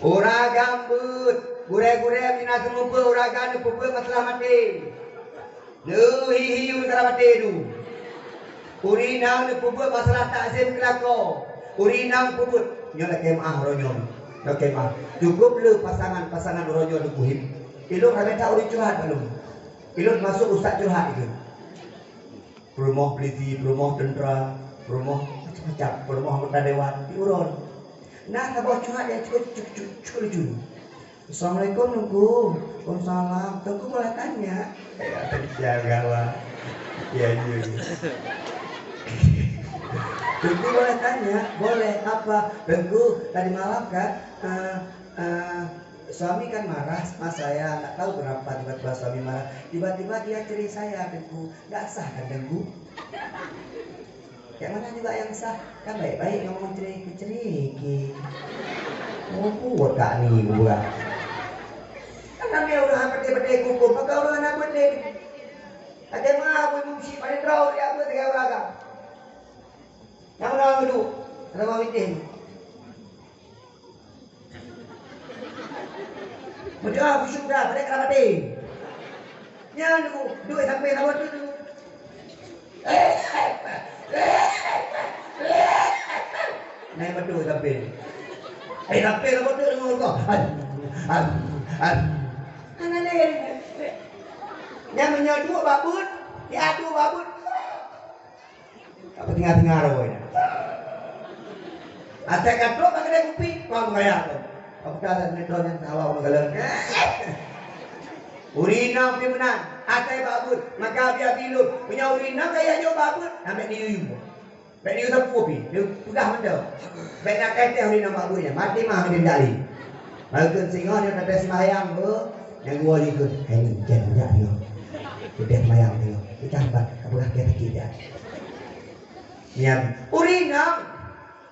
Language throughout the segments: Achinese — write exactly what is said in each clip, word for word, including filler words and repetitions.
Ureueng agam beuet, gurée-gurée mina seumeubeuet ureueng agam neupeubuet masalah maté. Neuhihi ureueng kara maté du. Ureueng inong neupeubuet masalah takzim keu lakoe. Ureueng inong peubuet, nyoe lakée meu'ah uroe nyoe. Lakée meu'ah. Cukup le pasangan-pasangan uroe nyoe neupeuhim. Ilôn ramé that ureueng curhat bak lôn. Ilôn masôk ustaz curhat itu. Peurumoh polisi, peurumoh tentera, peurumoh macam-macam, peurumoh anggota dewan, diuron. Nah, saboh curhat nyang cukup, cukup, cukup, cukup lucu. "Assalamualaikum, Teungku." "Waalaikumsalam." "Teungku boleh tanya?" Ya, ya, gawat. Ya, ya, ya. "Teungku boleh tanya?" "Boleh. Apa?" "Teungku, tadi malam kan, eh, eh, suami kan marah sama saya. Nggak tahu kenapa tiba-tiba suami marah. Tiba-tiba dia cerai saya, Teungku. Nggak sah kan, Teungku?" Yang mana juga yang sah? Kan baik-baik ngomong cerai, cerai ke. Mau buat tak ni buat. Kan kami orang pakai-pakai hukum, maka orang anak buat ni. Ada mah, aku ibu si paling tahu dia apa tiga orang agam. Yang mana dulu? Ada orang meeting. Meudoa khusyuk dah, balik keu maté. Nyan tu, duek sampai saboh tu. Nah, betul sampai. Eh, sampai saboh tu dengan Allah. An, an, an. Hana lé. Nyan meunyoe duek babut, ya duek babut. Apa tinggai-tinggai roh nyan? Asai ka trok bak keudè kupi, kau gaya tu. Aku tak ada sinetron yang salah orang galak. Ureueng inong pih meunan, asai bak buet, maka abi-abi lôn. Meunyoe ureueng inong gaya nyoe bak buet, ambek diyuyu. Bèk diyuyu sapeue pih, dipeugah mantong. Bèk na kai teh ureueng inong bak buet nyan, maté mah dia dari. Lalu tu singoh dia kata sembahyang tu, yang dua ikut, "Hai ni, jangan jak dia. Udah sembahyang dia. Kita hamba, apa kah kita tidak?" Nyan, ureueng inong,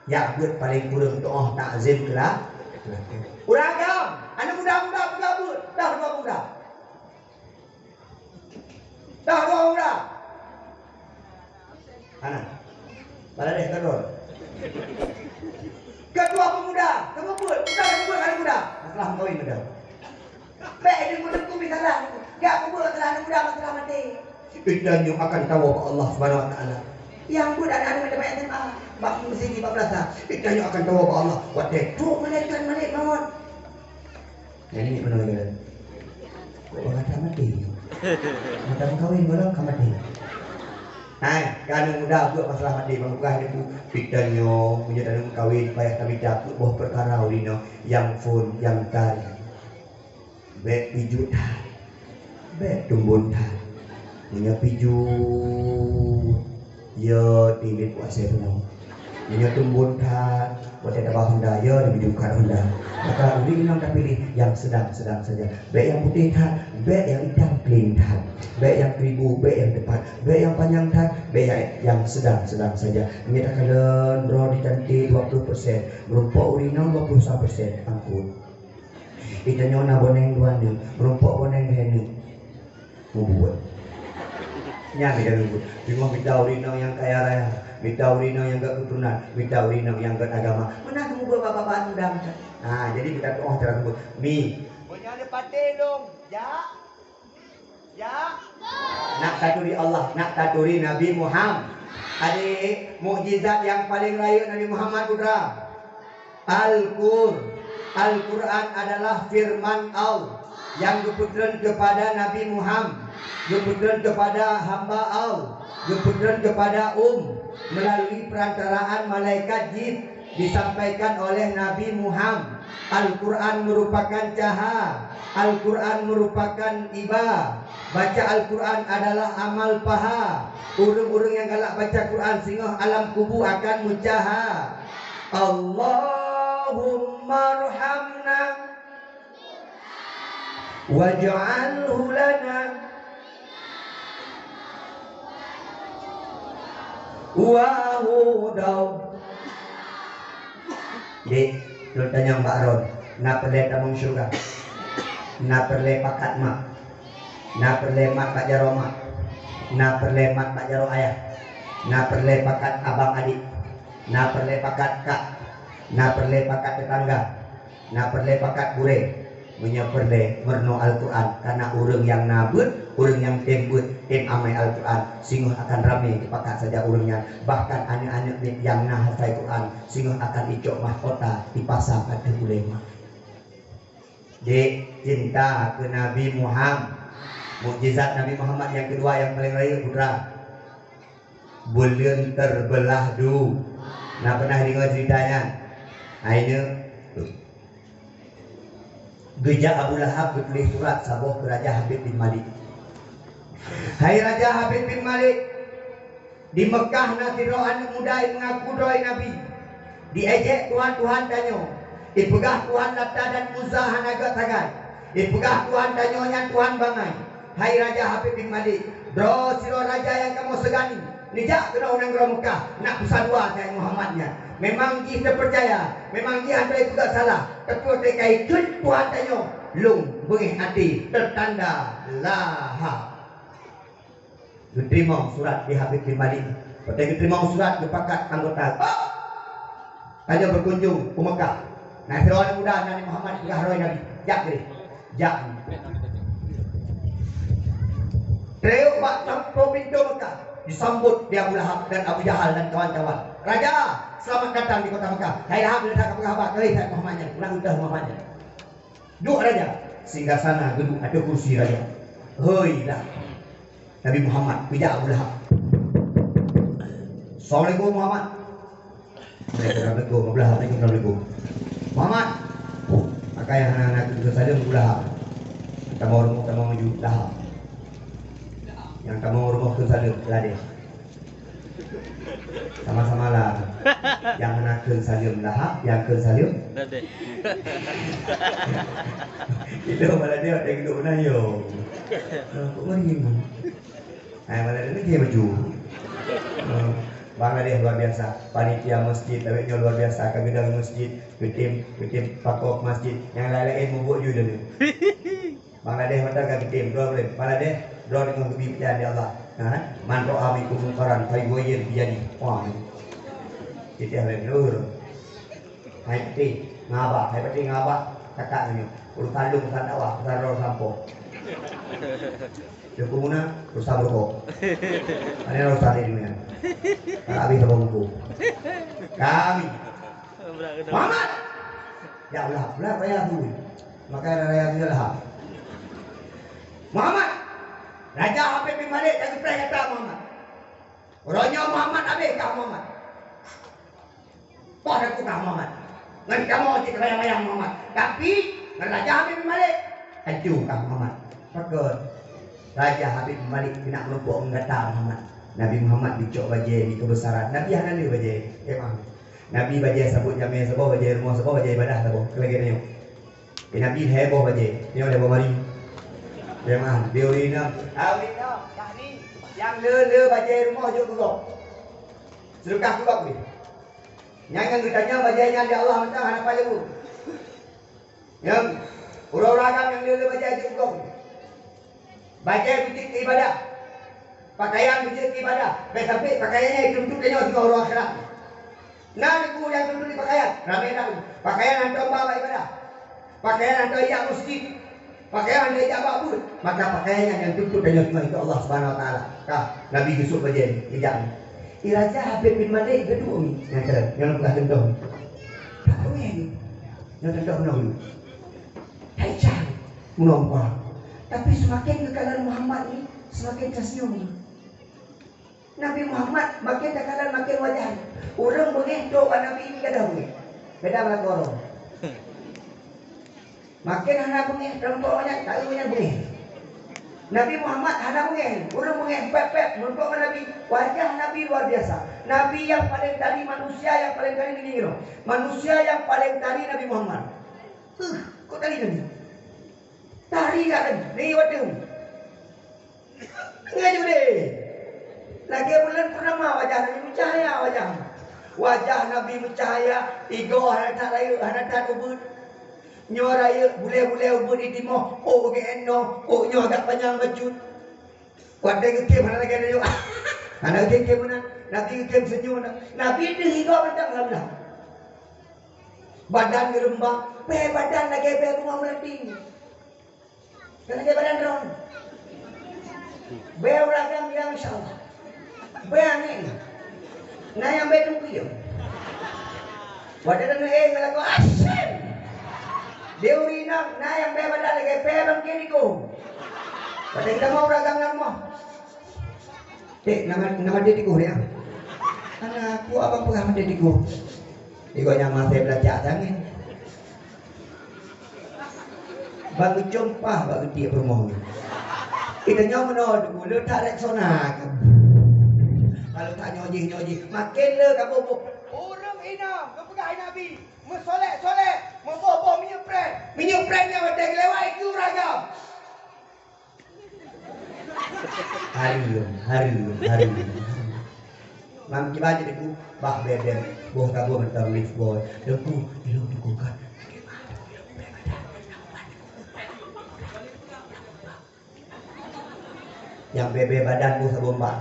jak beuet paleng kureueng tu'oh takzim keu la-, keu lakoe. Ureueng agam, aneuk muda-muda peugah beuet, dah dua muda. Dah dua muda. Hana. Bala deh, keudroe. Ketua pemuda, keubeut, bukan keubeut aneuk muda. Masalah meukawen muda. Bèk deungon-deungon misalah. Jak peubuet masalah aneuk muda, masalah maté. Geutanyoe akan tawoe bak Allah Subhanahu wa Taala. Nyang buet aneuk-aneuk tamat S M A, bak meuseujid, bak meunasah. Geutanyoe akan tawoe bak Allah. Watèe trok malaikat, malaikat maut. Jadi, ni pernah jalan. Kok orang tak mati? Mata meukawen, orang ka mati. Hai, ka aneuk muda buet masalah maté, bang, bukan ada bu-, geutanyoe, meunyoe aneuk meukawen, payah tamita boh peukara ureueng inong, nyang phôn, nyang tari. Bèk pijuet that. Bèk tumbon that. Meunyoe pijuet, ya timbit kuasa penuh. Meunyoe tumbon that, watèe taba honda, ya dibidukan honda. Maka ureueng inong tapiléh nyang sedang-sedang saja. Bèk nyang putéh that, bèk nyang itam clean that. Bèk nyang kribo, bèk nyang teupat. Bèk nyang panyang that, bèk nyang, nyang sedang-sedang saja. Meunyoe takalon droe di cantik dua puluh persen, meurumpok ureueng inong dua puluh sa persen, ampôn. Geutanyoe na boneng dua neuk, meurumpok boneng lhèe neuk. Mubuet. Nyan geutanyoe mubuet. Teuma mita ureueng inong nyang kaya raya, mita ureueng inong nyang gèt keuturonan, mita ureueng inong nyang gèt agama. Meunan mubuet bak babah muda macam. Ha, jadi geutanyoe tu'oh cara mubuet. Mi. Meunyoe neupatéh lôn, jak. Ya? Nak taturi Allah, nak taturi Nabi Muhammad. Adik, mukjizat nyang paleng rayeuk Nabi Muhammad peue? Al-Qur-, Al-Quran adalah firman Allah nyang geupeutreun keupada Nabi Muhammad, geupeutreun keupada hamba Allah, geupeutreun keupada um, meulalu perantaraan malaikat Jib-, disampaikan oleh Nabi Muhammad. Al-Quran merupakan caha. Al-Quran merupakan iba. Baca Al-Quran adalah amal paha. Ureueng-ureueng nyang galak baca Quran singoh alam kubu akan meucaha. Allahumma rahamna waj'alhu lana wa huda. Dek, lôn tanyong bak droe, na peureulèe tamong syeuruga? Na peureulèe pakat mak? Na peureulèe mat bak jaroe mak? Na peureulèe mat bak jaroe ayah? Na peureulèe pakat abang adik? Na peureulèe pakat kak? Na peureulèe pakat teutangga? Na peureulée pakat gurée, meunyoe peureulée meurunoe Al-Qur'an, kareuna ureuëng nyang na beuet, ureuëng nyang tem beuet, tem amai Al-Qur'an, singoh akan ramé geupakat saja ureuëng nyan. Bahkan aneuëk-aneuëk miet nyang na hafai Qur'an, singoh akan icok mahkota ipasang ateueh ulée ma. Dek, cinta keu Nabi Muhammad. Mukjizat Nabi Muhammad nyang keudua nyang paleng rayeuk, putra. Buleuen teubeulah du. Na pernah deungoe ceurita nyan? Hai nyoe. Geujak Abu Lahab geutuléh surat saboh keu Raja Habib bin Malik. Hai Raja Habib bin Malik, di Meukah na sidroe aneuëk muda nyang meungaku droe nabi. Diejek tuhan-tuhan tanyoe. Dipeugah Tuhan Lata dan Uzza hana gét sagai. Dipeugah Tuhan tanyoe nyan Tuhan bangai. Hai Raja Habib bin Malik, droe sidroe raja nyang kamoe seugani, neujak keunoe u nanggroe Meukah, nak peusadua keu Muhammad nyan. Memang jih teupeucaya, memang jih hana ipeugah salah, teupeu teuka ikheun Tuhan tanyoe, lôn beungéh até, teutanda lahab. Geuteurimong surat di Habib bin Malik. Watée geuteurimong surat, geupakat anggota, "Oh! Tanyoe beukunjong u Meukah. Na sidroe aneuëk muda nan Muhammad, peugah droe nabi. Jak keudeh. Jak." Trok bak sampoe pintoe Meukah, disambot di Abu Lahab dan Abu Jahal dan kawan-kawan. "Raja, selamat datang di kota Meukah. Hai Lahab, neudeungoe kapeugah haba keu Muhammad nyan, kurang utah Muhammad nyan." Duek raja, singgasana geuduek ateueh kursi raja. Hoi lah. Nabi Muhammad geujak Abu Lahab. "Assalamualaikum Muhammad." "Waalaikumsalam Abu Lahab, waalaikumsalam." "Muhammad." Maka nyang hana-hana kheun saleuem Abu Lahab. Tamong rumoh, tamong maju Lahab. Nyang tamong rumoh kheun saleuem Ladeh. Sama-sama lah. Nyang hana kheun saleuem Lahab, nyang kheun saleuem. Ladeh. Itu malah dia tak duduk na yo. Kok ngeri. Hai, malah dia lagi maju. Bangladesh luar biasa. Panitia masjid, tapi nyoe luar biasa. Ka geudong masjid, geutem, geutem pakok masjid. Nyang lain-lain mubuk ju dulu. Bangladesh mantong ka geutem, droe boleh. Bangladesh, droe deungoe geubi peucaya di Allah. Ha? "Man ra'a minkum munkaran falyughayyir biyadih." Wah. Kita lain dulu. Hai peti, ngaba, hai peti, ngaba. Kakak nyoe. Urusan lu, urusan dakwah, urusan roh sampo. Teungku Muna, urusan rokok. Ada urusan di dunia. Kalau habis sama buku. Kami. Muhammad. Ya Allah, belah raya tu. Maka raya tu lah. Muhammad. Raja Habib bin Malik dah gepreh kata Muhammad. Uroe nyoe Muhammad habéh kah Muhammad. Poh aku kah Muhammad. Ngon kamoe cit layang-layang Muhammad. Tapi ngon Raja Habib bin Malik, hanco kah Muhammad. Pakon? Raja Habib bin Malik keuneuk meurumpok ngon gata Muhammad. Nabi Muhammad dicok bajée di keubesaran. Nabi hana le bajée. Memang. Nabi bajée sabot jamé saboh, bajée rumoh saboh, bajée ibadah saboh. Keu lagée nyoe. Di Nabi lhée boh bajée. Nyoe lhée boh mari. Memang. Di ureuëng inong. Ah, ureuëng inong. Kah ni. Nyang le-le bajée rumoh jok keu gob. Seudeukah keu gob ni. Nyang, nyang geutanyong bajée nyan di Allah mantong hana pajoh. Nyang, uroe-uroe agam nyang le-le bajée jok gob. Bajée beujeuet keu ibadah. Pakaian beujeuet keu ibadah. Bèk sampé pakaian nyan jituntut tanyoe sigoe uroe akhirat. Na neugui nyang tuntut di pakaian, ramé na. Pakaian hantom ba bak ibadah. Pakaian hantom jak meuseujid. Pakaian hantom jak bak buet. Maka pakaian nyan nyang tuntut tanyoe sigoe keu Allah Subhanahu Wa Taala. Ka, Nabi geusok bajée nyan, geujak. Di Raja Habib bin Malik geuduek mi. Nyang keunan, nyang peugah contoh. Tak boleh ni. Nyang contoh meunan. Hai Cang, meunan bah. Tapi seumaken geukalon Muhammad ni, seumaken tasenyum. Nabi Muhammad makin takalon makin wajah. Ureuëng beungéh trok bak Nabi ni gadôh beungéh. Beda bak ureuëng. Makin hana beungéh, teureumpok nyan, taeu nyan beungéh. Nabi Muhammad hana beungéh, ureuëng beungéh pép-pép, meureumpok ngon Nabi. Wajah Nabi luar biasa. Nabi nyang paleng tari, manusia nyang paleng tari di dunia. Manusia nyang paleng tari Nabi Muhammad. Huh, kok tari Nabi? Tari kat Nabi, ni watèe. Ingat ju deh. Lagèe buleuen purnama wajah Nabi meucahya wajah. Wajah Nabi meucahya, igoe hana that rayeuk, hana that ubeut. Nyoe rayeuk, bulèe-bulèe ubeut di timoh, ôk geuh inoe, ôk nyoe agak panyang bacut. Watèe geukhem hana lagèe rayeuk. Hana geukhem meunan. Nabi geukhem seunyum. Nabi deuh igoe mantong, alhamdulillah. Badan geureumbak, Bèe badan lagèe bèe bunga meulating. Kan lagèe badan droen. Bèe ureueng agam, ya, masya Allah. Bèe angèn. Na nyang bèe teungku. Watèe taneuk éh ngon lakoe asem. Di ureueng inong na nyang bèe badan lagèe bèe bangké tikus. Watèe geutamong ureueng agam lam rumoh. Dek, nama, nama dia tikus dia. Anak aku abang peugah dia tikus. Igo nyang masih belajar tangan. Bang jumpah bak geuti peurumoh. Kita nyoe meunoe dulu tak Rexona. Kalau tak nyojih nyojih, makin le kaboh boh. Ureueng inong geupeugah Nabi, meusolek-solek, meuboh-boh minyeuk preh. Minyeuk preh nyan watèe geulewat itu raga. Hareuem, hareuem, hareuem. Mam kiban jadi ku bah bèe-bèe boh kaboh mantong live boy. Teungku, ilong teungku kan. Nyang bèe-bèe badan boh sabon bak.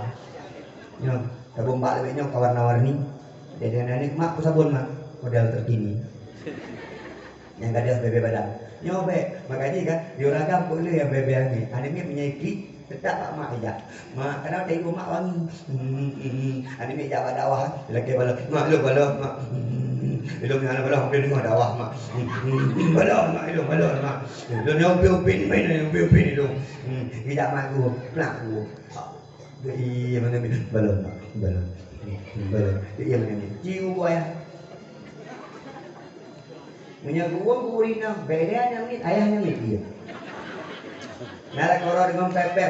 Nyoe, sabon bak lagèe nyoe ka warna-warni. Jadi aneuk mak ku sabon mak, model terkini. Nyang gadôh bèe-bèe badan. Nyoe bèk, makajih kan, di ureueng agam peue le nyang bèe-bèe angèn. Aneuk miet meunyoe klik, teutap bak mak ijak. Mak, kenapa tadi mak wangi? Hmm, hmm, hmm. Aneuk miet jak bak dakwah, lakèe balon. Mak, lôn balon, mak. Hmm, hmm, hmm. Ilôn nyang balon, hampir deungö dakwah, mak. Hmm, hmm, hmm. Balon, mak, ilôn balon, mak. Ilôn nyang upin-upin, main nyang upin-upin ilôn. Hmm, ijak mak ku, plak ku. Iya, mana ni? Balon, Mak. Balon. Balon. Iya, mana ni? Cium buaya. Meunyoe geuwong gurina, beda nyang mit, ayah nyang mit, iya. Nala koro dengan pepek.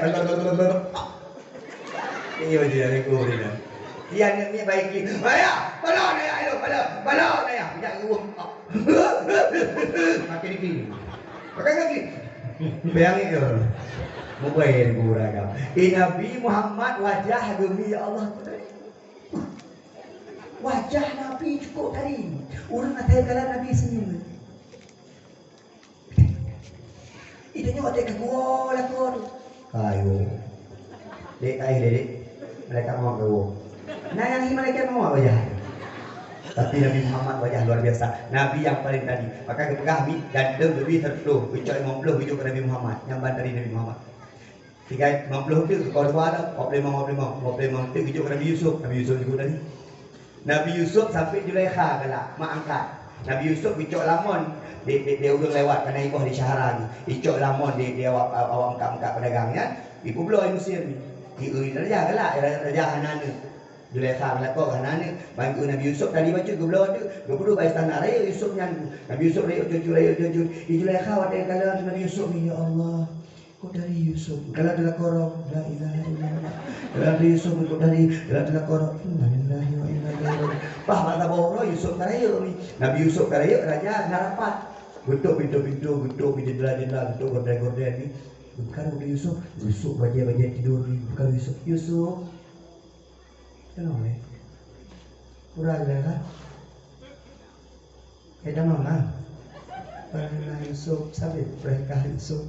Iya, iya, gurina. Iya, nyang mit baik. Ayah, balon, ayah, ayo, balon, balon, ayah. Tidak geuwong. Makin tinggi. Pakai kaki. Bayangin ya. Mobile guragam. Eh, Nabi Muhammad wajah gemi ya Allah. Wajah Nabi cukup tadi. Ureueng asai kalan Nabi senyum. Itu nyoe watèe ka geuwoe lakoe tu. Ayo. Dek, taéh dek, dek. Malaikat maut ka woe. Nah, nyang hi malaikat maut wajah. Tapi Nabi Muhammad wajah luar biasa. Nabi nyang paling tadi. Maka geupeugah mi ganteng leubeh seratus, geucok limong ploh geucok keu Nabi Muhammad. Nyang ban tadi Nabi Muhammad. Tiga limong ploh tu, kau dua dah. Dua puluh lima, dua puluh lima, dua puluh lima tu geucok keu Nabi Yusuf. Nabi Yusuf jemput tadi. Nabi Yusuf sampai Zulaikha galak, mak angkat. Nabi Yusuf geucok lamon di, di, di ureueng lewat, karena iboh di syahara ni. Icok lamon di, di awak, awak meukat-meukat pedagang nyan, ipubloe Mesir ni. Di, di raja galak, raja hana aneuk. Zulaikha meulakoe hana aneuk. Ban Nabi Yusuf tadi bacut geubloe tu, geubloe bak istana rayeuk Yusuf nyan. Nabi Yusuf rayeuk cucu, rayeuk cucu. Di Zulaikha watèe kalon Nabi Yusuf ni, ya Allah. Kok dari Yusuf? Kalau ada lakoe roh, la ilaha illallah. Kalau ada Yusuf, kok dari, kalau ada lakoe roh, innalillahi wa inna ilaihi raji'un. Bah, mata bawah roh Yusuf ka rayeuk ni. Nabi Yusuf ka rayeuk, raja na rapat. Geutok pintoe-pintoe, geutok jendela-jendela, geutok gorden-gorden ni. Bukan udah Yusuf, Yusuf bajèe-bajèe tidur ni. Bukan Yusuf, Yusuf. Kenapa, eh? Kurang ada kan? Eh, dah mama. Hana Yusuf, sabé peureuhkah Yusuf.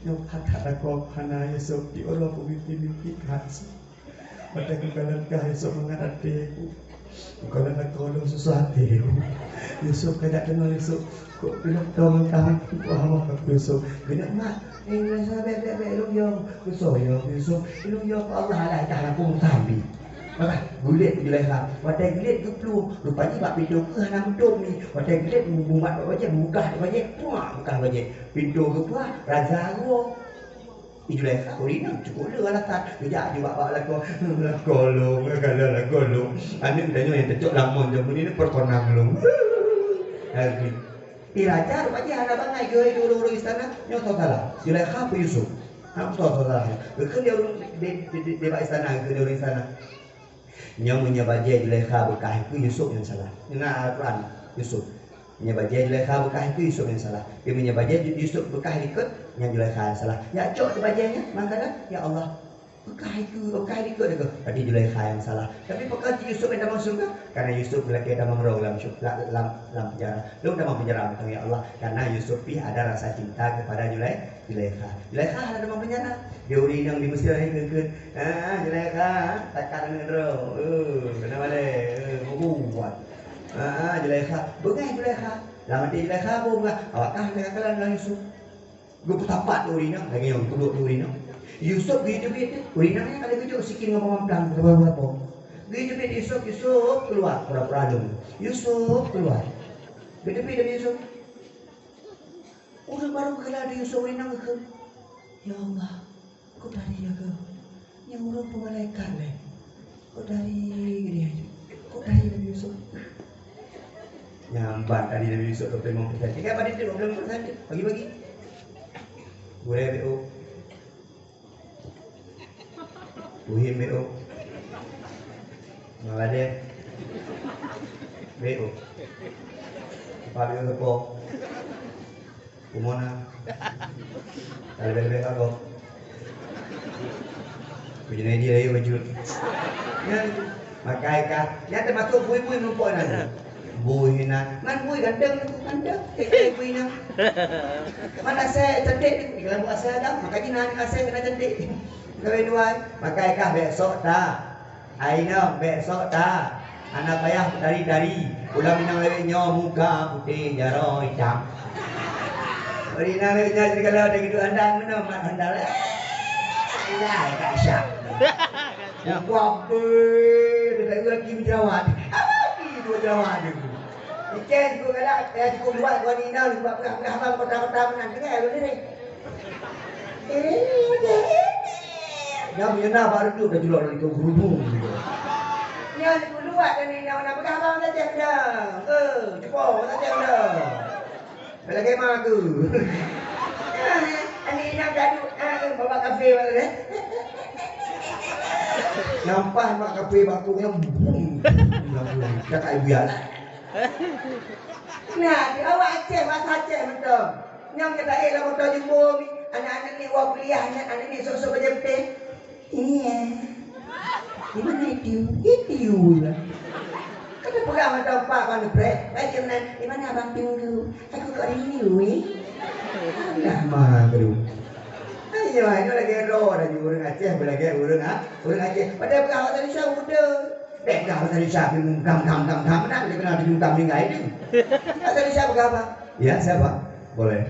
Nyoe that-that lakoe hana Yusuf, di uroe ku mimpi-mimpi kah Yusuf. Watèe ku kalon kah Yusuf mangat até ku. Ku kalon lakoe lôn susah até ku. Yusuf ka jak keunoe Yusuf. Kok keuneuk tong kah ku hawah Yusuf. Keuneuk mak, eh, nyoe sabe bèk-bèk lôn yo. Ku soe yo Yusuf. Lôn yo keu Allah alah dah lampôh sambi. Maka geuliet Zulaikha. Watèe geuliet geuplueng, rupajih bak pintoe keuh hana meutuem ni. Watèe geuliet mumat bak bajèe, mubukah bak bajèe, puak bukah bajèe. Pintoe geupuak, raja geuwoe. Zulaikha ureueng inong cukôp le alasan. Geujak jubak bak lakoe, "Lakoe lôn, ka lôn lakoe lôn." Aneuk tanyoe nyang tacok lamon jameun nyoe peureukon nang lôn. Lagi. Di raja rupajih hana bangai geuhôi di ureueng-ureueng istana. Nyoe soe salah? Zulaikha apa Yusuf? Hana soe salah. Geukheun di ureueng di, di, di, di bak istana, geukheun di ureueng istana. Nyoe meunyoe bajèe Zulaikha beukah keu Yusuf nyang salah. Nyoe na Al-Quran, Yusuf. Meunyoe bajèe Zulaikha beukah keu Yusuf nyang salah. Tapi meunyoe bajèe Yusuf beukah likot, nyan Zulaikha nyang salah. Nyak cok di bajèe nyan, mangkana, ya Allah. Beukah keu, beukah likot keu. Berarti Zulaikha nyang salah. Tapi pakon cit Yusuf nyang tamong syeuruga? Karena Yusuf geulakèe tamong droe lam syeu-, la-, lam, lam penjara. Lôn tamong penjara mantong, ya Allah. Karena Yusuf pih ada rasa cinta kepada Zulai-, Zulaikha. Zulaikha hana tamong penjara. Di ureueng inong di Mesir nyan geukheun, "Ah, Zulaikha, takat aneuk droe. Eh, keunoe malèe. Eh, meubuet." Ah, Zulaikha. Beungèh Zulaikha. Lam até Zulaikha boh, awak kah Zulaikha kalon lam Yusuf. Geupeusapat ureueng inong, lagèe nyang peuduek ureueng inong. Yusuf geujok-jok, ureueng inong nyan ka lheueh geujok sikin ngon bawang plang, geupeusapat. Geujok Yusuf, "Yusuf, keuluwa!" Pura-pura lôn. "Yusuf, keuluwa!" Geuteubiet lé Yusuf. Ureueng barô geukheun lé Yusuf, ureueng inong geukheun, "Ya Allah, kok tadi ya keuh? Nyang ureueng peue malaikat lé? Kok tadi geude? Kok tadi Nabi Yusuf?" Nyan ban tadi Nabi Yusuf dua puluh lima persen. Tiga pada itu dua puluh lima persen. Bagi-bagi. Gurèe B O. Buhim B O. Maladèe B O. Pabrik Geupok. Umona. Lebih-lebih kagok. Bujur Nadia ayo bujur. Nyan, makai kah. Nyan teumasuk bui-bui meureumpok nyan. Bui hinan. Man bui ganteng tu, ganteng. Eh, eh, bui hinan. Man asèe cantik tu. Kalau buat asèe agam, maka jinan asèe kena cantik. Kawin dua, makai kah besok ta. Ai nyoe, bèk sok that. Hana payah tari-tari. Ulam inong lewat nyoe muka putéh jaroe itam. Ureueng inong lewat nyoe, jadi kalau ada gitu handal, mana mat handal. Eh, inai tak syak. Ya, kuah beuh, dia tak lagi menjerawat. Apa lagi dua jerawat dia tu? Ikan juga galak, eh, cukup luat, dua inong, sebab peugah-peugah abang kota-kota menang. Dengar dulu ni. Nyan meunyoe na bak reutôh ka julok lom ikôt geurubung. Nyan puluak dan inong na peugah abang saja dah. Eh, cupo saja dah. Lagèe ma keuh. Aneuk inong gaduek, ah, bawa kafe bak lagèe. Nyampah mak kafe bak kong nyan, bum. Cakap ibu ya. Nah, di awak Aceh, bahasa Aceh mantong. Nyang ka taék lam moto jumbo mi, aneuk-aneuk ni woe kuliah, aneuk-aneuk ni sok-sok bajèe putèh. Iya. Di mana itu? Itu lah. Kan peugah mata empat bang geprek. Baik, di mana abang tunggu? Aku kok rindu, eh? Alah, ma keuh. Ayo, ayo lagèe droe dah ureueng Aceh, beulagèe ureueng, ha? Ureueng Aceh. Padahai peugah bahasa Indonesia muda. Bèk peugah bahasa Indonesia, gam, gam, gam, gam, nah, dia kenal di gam tinggai tu. Bahasa Indonesia peugah apa? Ya, siapa? Boleh.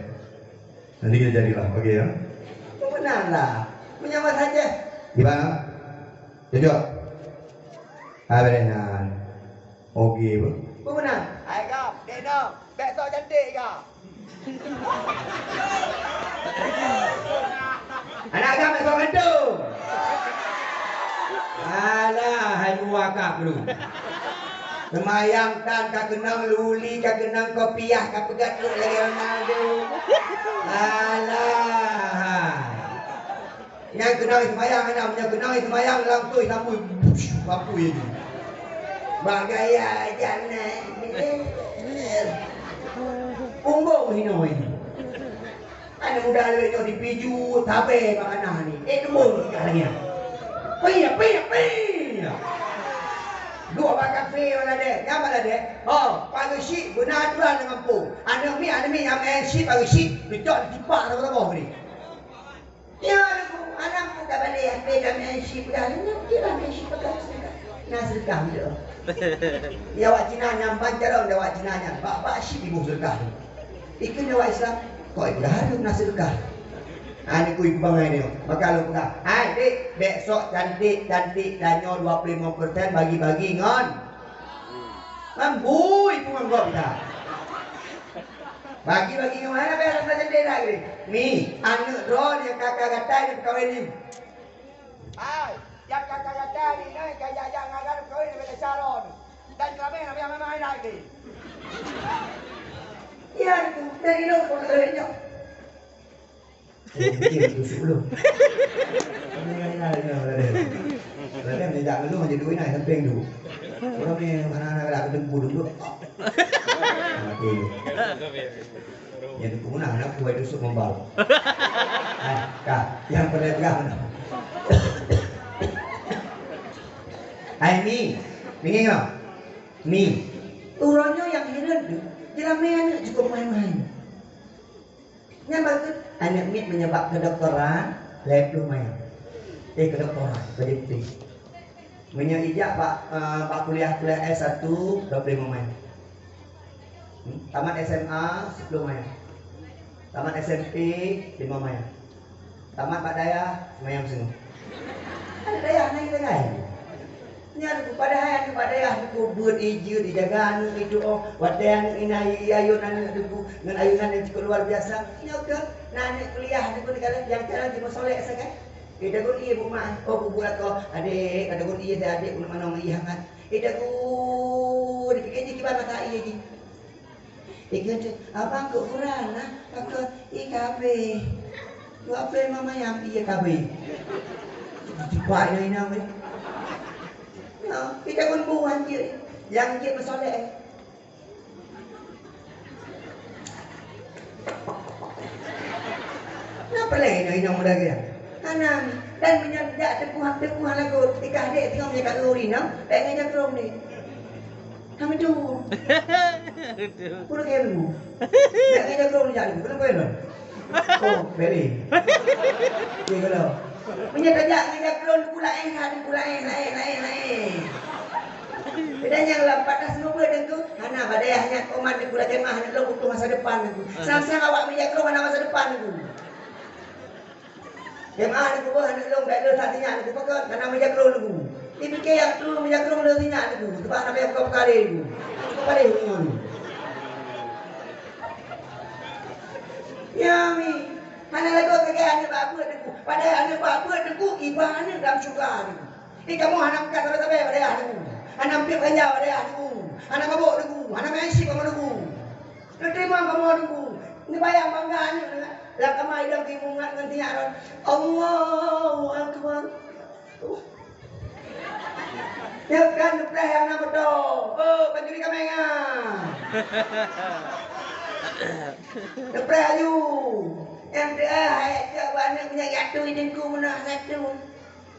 Nanti kita carilah, oke ya. Benar lah. Meunyoe saja. Di mana? Cocok. Ah, beres, nah. Oke, bro. Benar. Hai, Gam. Dek, Dam. Bèk sok cantik, Gam. Anak agam nak seorang tu. Alah, hai dua kah dulu. Semayang tan ka keunong luli, ka keunong kopiah, ka peugah trok lagèe Ronaldo. Alah. Nyang keunong semayang, anak, nyang keunong semayang langsung sambui. Bapui ini. Bagaya jangan. Punggong hino ini. Aneuk muda lé nyoe dipiju, tabé bak aneuk ni. Eh, deungon tingkah lagèe nyan. Pih, pih, pih. Dua bak kafe maladèe, nyan maladèe. Oh, pageue syik beuna aturan lam gampông. Aneuk miet, aneuk miet nyang main syik pageue syik, dicok ditipak saboh-saboh geude. Ya, aneuk, aneuk ka balek H P ka main syik peugah, nyan kira main syik peugah. Na seudeukah tu. Ya, awak Cina nyan ban carông, ya, awak Cina nyan. Bak, bak syik iboh seudeukah tu. Ikheun awak Islam, kok ipeugah hareuem na seudeukah. Ha, neukui peue bangai nyoe. Maka lôn peugah, "Hai, dek, bèk sok cantik-cantik tanyoe dua puluh lima persen bagi-bagi ngon." Ngon bui pun ngon gob dah. Bagi-bagi ngon hana bèk rasa cantik dah, geude. Ni, aneuk droe nyang ka-ka gata nyang peukawen ni. Hai, nyang ka-ka gata ni, nyan ka jak-jak ngon gata peukawen, bèk gata caro ni. Dan keramik nak payah main-main lagi. Ya, itu, dari lôn pun keren nyoe. Oh, mungkin itu sebelum. Ini lain-lain, lain-lain. Lain-lain, dia tak belum aja duit naik samping tu. Orang ni mana-mana dah ketemu dulu. Mati tu. Yang tu pun nak, nak buat tusuk membau. Hai, kah, yang pernah pegang mana? Hai, ni. Ni, ni. Ni. Uroe nyoe nyang hireuen tu, jiramé aneuk cukup main-main. Nyan bagus, aneuk miet meunyoe bak kedokteran, lhèe ploh main. Eh, kedokteran, kedokteran. Meunyoe ijak bak, eh, bak kuliah-kuliah S satu, dua ploh lima main. Tamat S M A, sepuluh mayang. Tamat S M P, lima mayang. Tamat bak dayah, mayang singoh. Ada dayah, na kita gai. Nyan, padahai aneuk bak dayah, nyan, beuet ijeuet, ijaga aneuk itu, oh, watèe aneuk inan, iayôn aneuk itu, ngon ayunan yang cukup luar biasa. Nyoe keuh, na aneuk kuliah, aneuk itu, nyang jalan jimeusolek sagai. Itagun ié bu mak, oh, bu, bu lakoe, adék, itagun ié adék, bu manong ié hangat. Itagun, dipike jih kiban mata ié jih. Ikheun cit, "Abang kok gura na?" Pakon, "Ih, kabeh." "Dua ploh lima mayam, ié kabeh." Cepat ina-ina weh. Nah, kita pun buhan je. Yang je bersolek. Kenapa lain ina-ina muda dia? Kanan. Dan menyang jak teukuah-teukuah lagu. Ikah dek tengok menyang kat lori na. Pengen jakrong ni. Hang tu. Aduh. Puluh kilo. Nak ngeja drone jak tu. Kenapa ya? Oh, beri. Okey, kalau. Punya tajak ngeja drone, ku lain, ha, ku lain, lain, lain, lain. Beda yang lam patah semua pun dengku. Hana badai hanya koman di pula kemah, hana lo butuh masa depan dengku. Sang-sang awak meja drone hana masa depan dengku. Jemaah di kubah aneuk lôn bèk le that sinyak di kubah kon, kana meujakrong di kubah. Dipike nyang tu meujakrong le sinyak di kubah, sebab hana payah buka-buka lé di kubah. Buka lé di kubah. Ya, mi. Hana lagoe sagai aneuk bak beuet di kubah. Padahai aneuk bak beuet di kubah, iba aneuk dalam syeuruga di kubah. Di kamoe hana meukat sabe-sabe bak dayah di kubah. Hana meupiep ganja bak dayah di kubah. Hana mabök di kubah. Hana main chip kamoe di kubah. Teurimong kamoe di kubah. Neubayang bangga aneuk nyan. Lam kama idong timungat ngon tiyak ron. Allahu Akbar. Nyoe kan neupreh nyang na moto. Oh, pancuri kameng ah. Neupreh aju. M T A hai cok bak aneuk meunyo jatuh di teungku meunoh satu.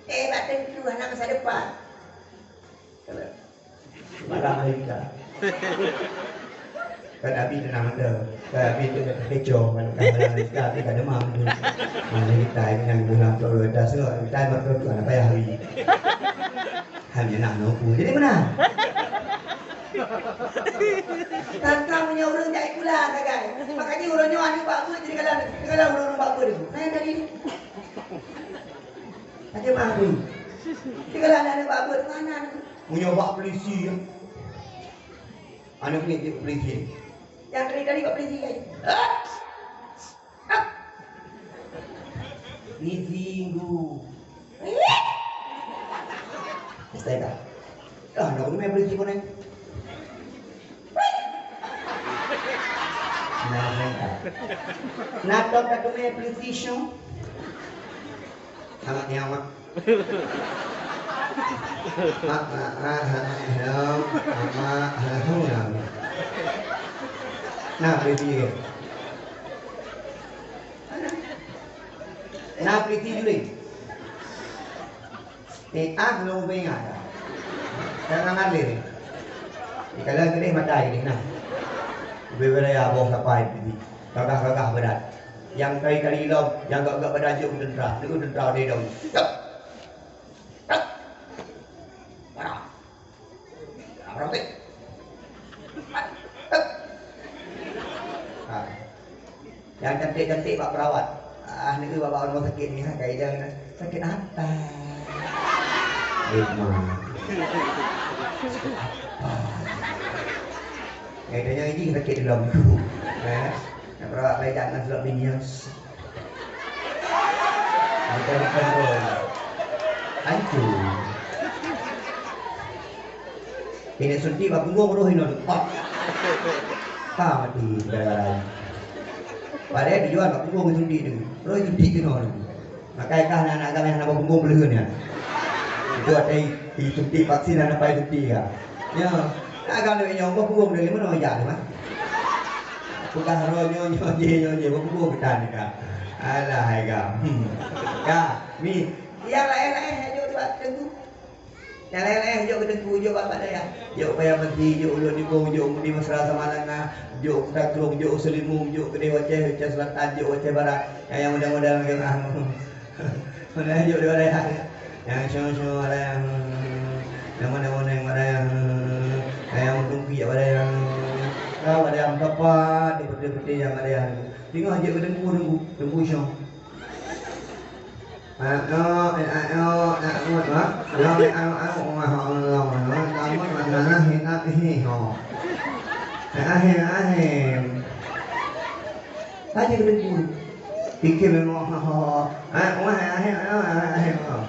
Eh, bak teungku hana masa depan. Malam Amerika. Kan Abi tenang anda. Kan Abi tu kecoh kan, kan malam Amerika, Abi kan demam tu. Malam Amerika ini yang bulan Florida semua, kita berdoa tu anak payah hari. Hanya nak nopo. Jadi mana? Tantang punya orang jai pula sagai. Makanya orang nyawa ni bak apa jadi kalau kalau orang bak apa tu. Nah, yang tadi ni. Aja mah ni. Jadi kalau ada bak apa mana ni? Punya bak polisi ya. Aneuk miet di polisi. Nyang kali-kali bak polisi, ai. Polisi nggu. Astaga. Ah, nak rumah polisi pun, eh. Nah, nah, nah. Nak tahu tak rumah polisi, syung? Amak ni amak. Mak, mak, mak, mak, mak, mak, mak, mak. Nah, polisi ke? Nah, polisi juri. Eh, ah, nunggu ingat. Jangan ngalir. Di kala gedeh mata ini, nah. Beri-beri ya, boh sapai polisi. Gagah-gagah berat. Nyang kali-kali lom, nyang gak-gak pada jok tentara. Itu tentara dia dong. Yup. Yup. Mana? Apa rambut? Yup. Ha. Nyang cantik-cantik bak perawat. Ah, ni bak rumah sakit ni, ha, kaedah ni. Sakit apa? Lima. Apa? Kaedahnya ini sakit dalam tu. Eh? Nak perawat lain jangan sebab binian. Bukan, bukan, bro. Hancur. Ini suntik bak punggung roh inoe. Pak. Ha, mati gara-gara ini. Padahal tujuan bak punggung suntik tu. Roh suntik tu noh. Makai kah anak-anak agam nyang hana bak punggung beuleuen nyan. Itu ada i-, i suntik vaksin hana pai suntik ya. Ya. Agam lewat nyoe bak punggung dari mana ya, mah? Peugah roh nyoe, nyoe je, nyoe je, bak punggung kita ni ka. Alah, hai ka. Hmm. Ka, mi. Yang lain-lain hanya cuba tunggu. Nyang laén-laén jok keu teungku, jok bak dayah. Jok Paya Meuti, jok Ulôn Nibong, jok Mudi Mesra Samalanga, jok Takrong, jok Seulimum, jok Keudeh Aceh, Aceh Selatan, jok Aceh Barat. Nyang muda-muda lagèe meuah. Mana jok di dayah. Nyang syong-syong dayah. Nyang mana-mana dayah. Nyang meutung piek dayah. Ka pada nyang tepat di peuti-peuti nyang ada nyang teungoh jeuet keu teungku, teungku, teungku syong. Ayo, ayo, ayo, ayo, ha? Ayo, ayo, ayo, Allah, Allah, Allah, Allah, Allah, Allah, Allah, Allah, Allah, Allah, Allah. Ahem, ahem. Tanya keu teungku. Pikir memang, ha, ha, ha. Ha, wah, ahem, ahem, ahem, ahem, ha.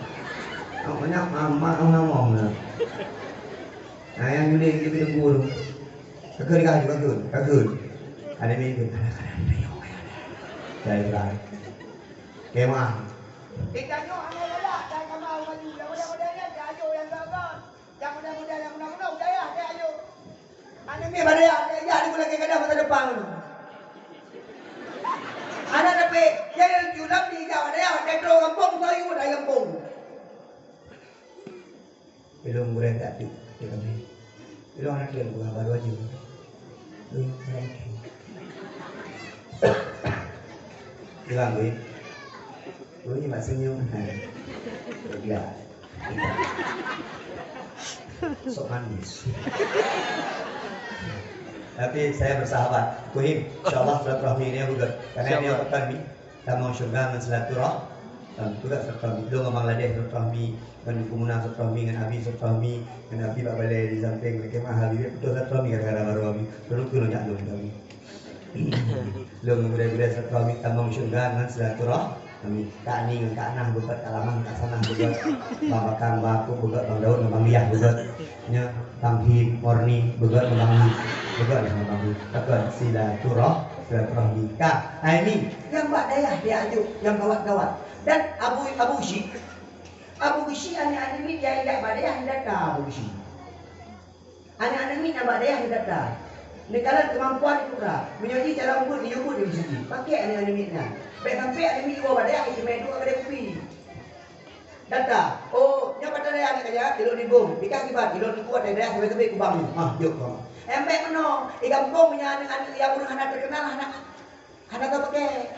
Banyak amat ngomong dah. Nah, nyang juli jeuet keu teungku tu. Ka kheun, ka kheun, ka kheun. Ada ni tu. Ada, ada, ada, ada. Cari terang. Kemah. Kita nyoe hana galak, dan kama maju. Yang muda-muda nyan, dia ajo yang gagal. Yang muda-muda, yang muda-muda, udah ya, dia ajo. Aneuk miet bak dayah, dayah di bulan kadang masa depan. Aneuk tapi, dia yang culam di ijak bak dayah, dia terus gampông, saya pun dah gampông. Ilong gurèe tak tu, kata kami. Ilong anak dia bukan baru aja. Ilong gurèe. Hilang, weh. Weh, mak senyum. Hai. Ya. Sok manis. Tapi saya bersahabat. Kuhim, insyaallah silaturahmi ni beugöt. Karena ini pekan ni, tamong syeuruga ngon silaturah-, beugöt silaturahmi. Lôn ngon Bang Ladeh silaturahmi, ngon Teungku Muna silaturahmi, ngon Abi silaturahmi, ngon Abi bak balè di sampéng, lagèe mah Abi, beutôi silaturahmi gara-gara baru Abi. Lôn keu lôn jak lôn kami. Lôn ngon gurèe-gurèe silaturahmi tamong syeuruga ngon silaturahmi. Kak Ni ngon Kak Nah beugöt, Kak Lamah ngon Kak Sanah beugöt, Bang Bakang, Bang Akung beugöt, Bang Daud ngon Bang Liah beugöt. Nyoe Bang Him, Morni beugöt ngon Bang Him. Beugöt ngon Bang Him. Beugöt silaturah-, silaturahmi. Ka, hai ni, nyang bak dayah dia ajuk, nyang gawat-gawat. Dan Abu, Abu Syik, Abu Syik aneuk-aneuk miet nyang jak bak dayah data Abu Syik. Aneuk-aneuk miet nyang bak dayah neudata. Neukalon keumampuan di putra. Meunyoe jih cara ubeut, neuyue ubeut di masjid. Pakèk aneuk-aneuk miet nyan. Bèk sampoe aneuk miet jiwoe bak dayah, jiteumèe duek keudè kupi. Data. Oh, nyoe bak dayah aneuk kajak, ilôn nibông. Pih ka kiban, ilôn teungku watèe dayah sabé-sabé kubang. Ah, jok kong. Em, bèk meunoe. Di gampông meunyoe aneuk-aneuk nyang ureueng hana teukeunal, hana Hana tapakèk.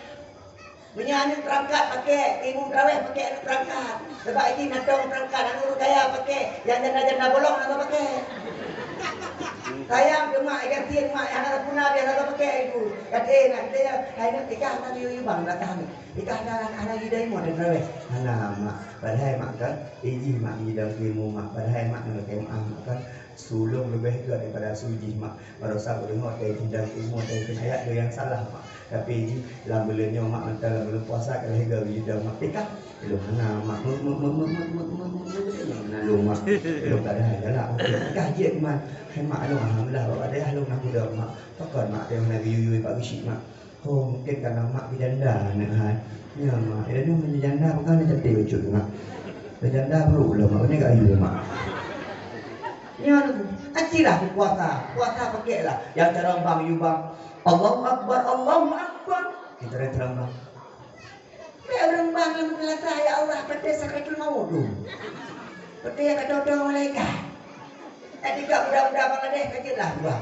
Meunyoe aneuk peurangkat pakèk, imum tarawèh pakèk aneuk peurangkat. Sabab jih na tông peurangkat, aneuk ureueng kaya pakèk, nyang janda-janda bolong hana tapakèk. Sayang keu mak, gasien mak, hana tapuna, hana tapakèk itu. Kata, "Eh, nak kita ya, hai nak tikah hana yue-yue bang, dah tahan. Tikah hana, hana yue dai mo dan tarawèh." Hana, mak. Padahai mak kan, eh, jih mak nyidang ilmu mak. Padahai mak ngon kemah mak kan. Su lôn leubeh gèt daripada su jih, mak. Baroesa kudeungö watèe jih dan ilmu watèe keuneuk ayat nyang salah, mak. Tapi jih lam buleuen nyoe, mak, mantong lam buleuen puasa ka lhèe gèt jih dan, mak. Tikah lôn hana, mak. Meuh, meuh, meuh, mak. Lôn ka deuh galak. Tikah jeuet, mak. Hai, mak, lôn alhamdulillah, bak dayah lôn na kudong, mak. Pakon, mak, teuh na geuyue-yue bak geusyik, mak. Oh, mungkin karena mak janda aneuk hai. Ya, mak. Ya, dia menjadi janda bukan dia cantik lucu, mak. Dia janda baru lah, mak. Ini gak ayu, mak. Ya, acilah puasa. Puasa pakailah. Yang cara bang, you bang. Allahu Akbar, Allahu Akbar. Kita orang cara bang. Dia orang bang dalam kelas, ya Allah, pada sakratul maut tu. Pada yang kata orang malaikat. Tadi kat budak-budak Bangladesh, kajilah buah.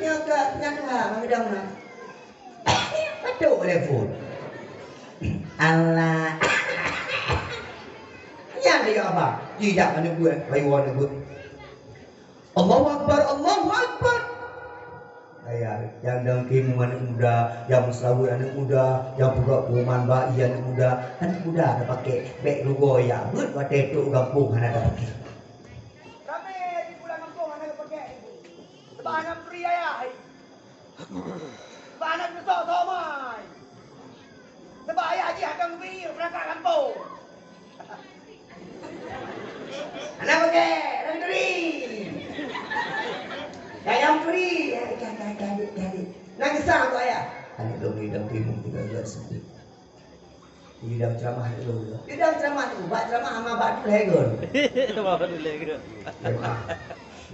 Nyoe ke penyatuha, bang gedang na. Patok telepon. Allah. Nyan dia abang. Jijak aneuk buet, bayu aneuk buet. Allahu Akbar, Allahu Akbar. Ayah, yang dengki mu aneuk muda, yang musawir aneuk muda, yang pugak kuman bai aneuk muda, aneuk muda ada pakai beg rugo ya, buat watèe tu gampông hana ada pakai. Ramé di pulang gampông hana ada pakai. Sebab hana free ayah. Bak aneuk neusok-sok mai. Sebab ayah jih akan geubri peurangkat gampông. Aneuk bukét, aneuk turi. Kayang turi. Adik, adik, adik, adik. Nangis sang tu ayah. Aneuk lôn ni dong timu tiga belas. Idang ceramah dulu. Idang ceramah tu, bak ceramah sama bak tu legon. Sama bak tu legon. Ceramah.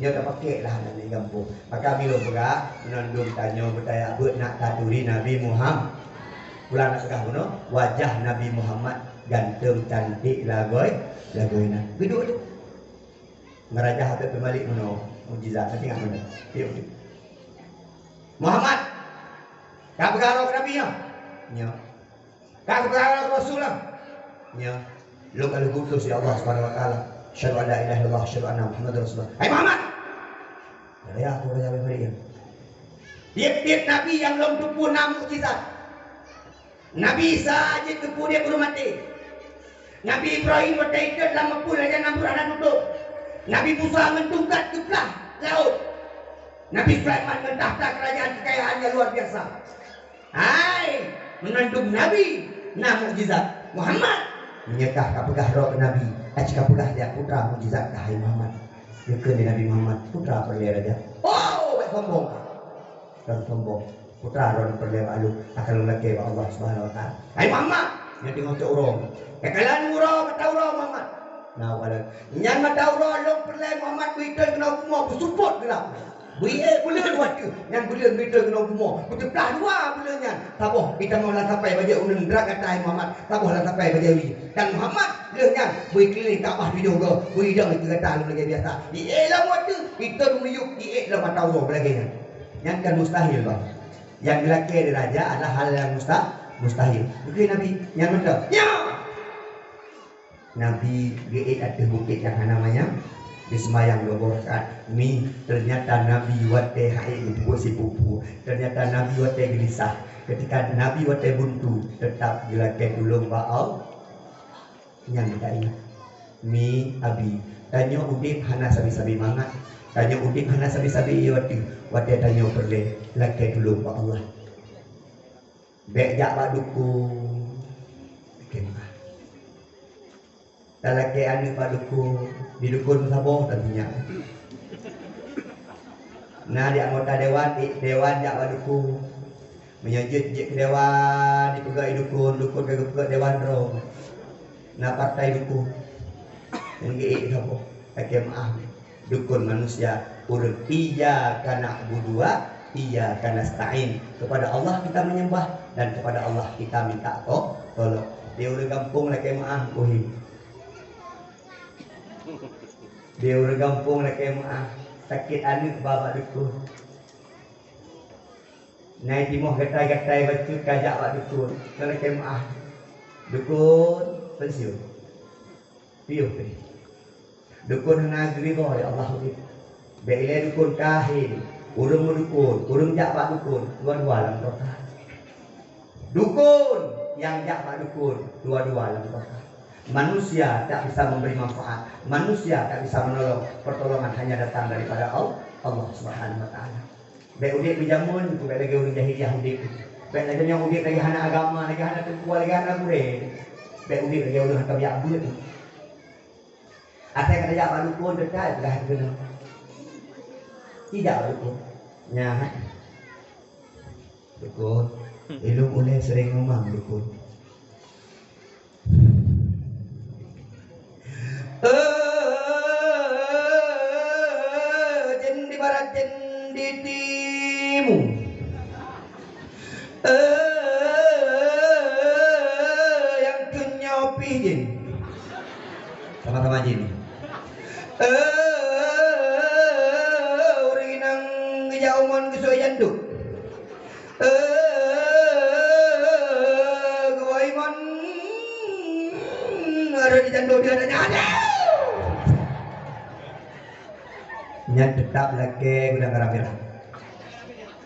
Nyoe tapakék lah aneuk di gampông. Maka bilong peugah, meunandum tanyoe beutaya beuet nak taturi Nabi Muhammad. Pulang nak peugah bunoe, wajah Nabi Muhammad ganteng cantik lagoi, lagoi na. Geuduek tu. Meurajah Habib bin Malik bunoe, mukjizat. Nanti ingat bunoe. Yuk. Muhammad, ka peugah roh keu Nabi nyoe? Nyoe. Ka geupeugah lé Rasul lah. Nyoe, lôn ka lheueh geuutus lé Allah Subhanahu wa Taala. Asyhadu an la ilaha illallah, asyhadu anna Muhammadar Rasulullah. Hai Muhammad! Raya aku raya Maryam. Tieb-tieb nabi nyang lôn teupeue na mukjizat. Nabi Isa jeuet keu udeb ureuëng maté. Nabi Ibrahim watée itot lam apui Raja Namrud hana tutôp. Nabi Musa ngon tungkat geuplah laôt. Nabi Sulaiman ngon takhta keurajaan keukayaan nyang luar biasa. Hai, meunandum nabi na mukjizat. Muhammad, meunyoe kah ka peugah droe nabi, aci ka peugah jak putra mukjizat kah, hai Muhammad. Geukheun lé Nabi Muhammad, putra peureulée raja. Oh, bék sombong kah. Kon sombong. Putra droe peureulée bak lôn, akan lôn lakée bak Allah Subhanahu Wa Taala. Hai Muhammad, nyan teungoh cok uroe. Keukalan uroe, mata uroe Muhammad. Nah, wala. Nyan mata uroe lôn peureulée Muhammad beuiton keunoe bumoe, beusupot geulap. Beuiék buleuen watée nyan buleuen beuiton keunoe bumoe. Beuteupeulaih dua buleuen nyan. Saboh itamong lam sapai bajée uneuen, brat gata hai Muhammad. Saboh lam sapai bajée wie. Dan Muhammad lheueh nyan beuikeulileng Ka'bah tujoh goe. Beuidong keu gata lôn lagée biasa. Iék lom watée, iton miyueb, iék lom mata uroe lagée nyan. Nyan kan mustahil, bah. Nyang geulakée lé raja adalah hal nyang musta-, mustahil. Geukheun Nabi, "Nyan mantong." "Nyo!" Nabi geuék ateueh bukét nyang hana manyang, geuseumayang dua boh rakaat. Mi, teunyata Nabi watée haiek geupeubuet sipeue-peue. Teunyata Nabi watée geulisah. Keutika Nabi watée buntu, teutap geulakée tulông bak Allah. Nyan taingat. Mi, Abi, tanyoe udeb hana sabe-sabe mangat. Tanyoe udeb hana sabe-sabe ie ateueh. Watée tanyoe peureulée, lakée tulông bak Allah. Bék jak bak dukon. Lakée meu'ah. Talakée aneuëk bak dukon, di dukon meusaboh tapi nyan. Na di anggota dewan, di dewan jak bak dukon. Meunyoe jeuet jeuet keu dewan, dipeugah lé dukon, dukon ka geupeugah dewan droe. Na partai dukon. Nyang geuék saboh. Lakée meu'ah. Dukon manusia, ureuëng iyyaka na'budu wa iyyaka nasta'in. Kepada Allah kita menyembah dan kepada Allah kita minta to-, tolong. Di ureuëng gampông lakée meu'ah, uhi. Di ureuëng gampông lakée meu'ah, sakét aneuëk ba bak dukon. Nai timoh gatai-gatai bacut kajak bak dukon, lakée meu'ah. Dukon pensiun. Piôh teuh. Dukon hana geuridha lé Allah udeb. Bék ilée dukon kahé, ureuëng meudukon, ureuëng jak bak dukon, dua-dua lam dosa. Dukon nyang jak bak dukon, dua-dua lam dosa. Manusia tak bisa memberi manfaat, manusia tak bisa menolong, pertolongan hanya datang daripada Al-, Allah Subhanahu Wa Taala. Bék udeb meujameun, bék lagée ureuëng jahiliah udeb. Bék lagée nyoe udeb lagée hana agama, lagée hana teungku, lagée hana gurée. Bék udeb lagée ureuëng hana tabiat buet. Asai ka tajak bak dukon, teuka peugah keunoe. Ijak bak dukon. Nyan. Dukon. Ilôn ulée sering ngomong dukon. Eh, jén di barat, jén di timu. Eh, nyang kheun nyoe pih jén. Sama-sama jén. Eh, ureuëng inong geujak umon geusue janduk. Eh, geuwoe imon, ada di janduk dia ada nyan. Nyan teutap lakée gudang garam mirah.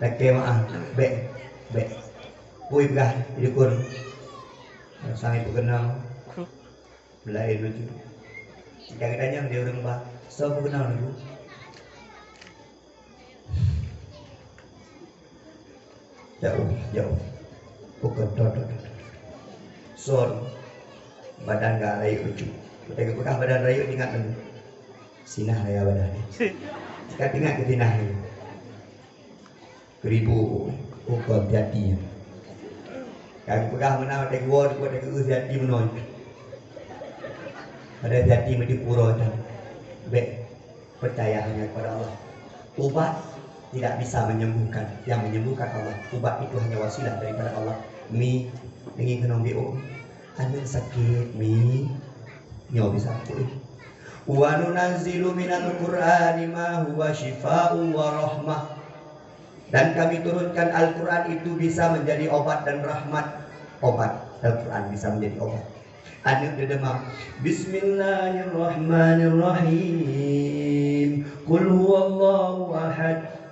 Lakée meu'ah, bék, bék. Pui peugah di dukon. Sang ipeukeunong. Laén lucu. Jika geutanyong di ureuëng bah, "Soe peukeunong Ibu?" Jauh, jauh. Bukan, dot, dot, dot. Son. Badan gak rayeuk lucu. Kita geupeugah badan rayeuk ingat lom. Sinah raya badan. Jika ingat ke sinah ni. Keribu, oh, kon hati-hati. Ka geupeugah meunan watée geuwoe, watée geueu hati meunoe. Pada hati meuteupue uroe nyan. Bék percaya hanya kepada Allah. Ubat tidak bisa menyembuhkan. Yang menyembuhkan Allah. Ubat itu hanya wasilah daripada Allah. Mi, deungon keunoe biôh. Aneuëk sakét, Mi. Nyoe bisa pulih. Wa nunazzilu minal Qur'ani ma huwa syifaa'un wa rahmah. Dan Kami turunkan Al-Quran itu bisa menjadi obat dan rahmat. Obat, Al-Quran bisa menjadi obat. Aneuëk deudemam. Bismillahirrahmanirrahim. Qul huwallahu ahad.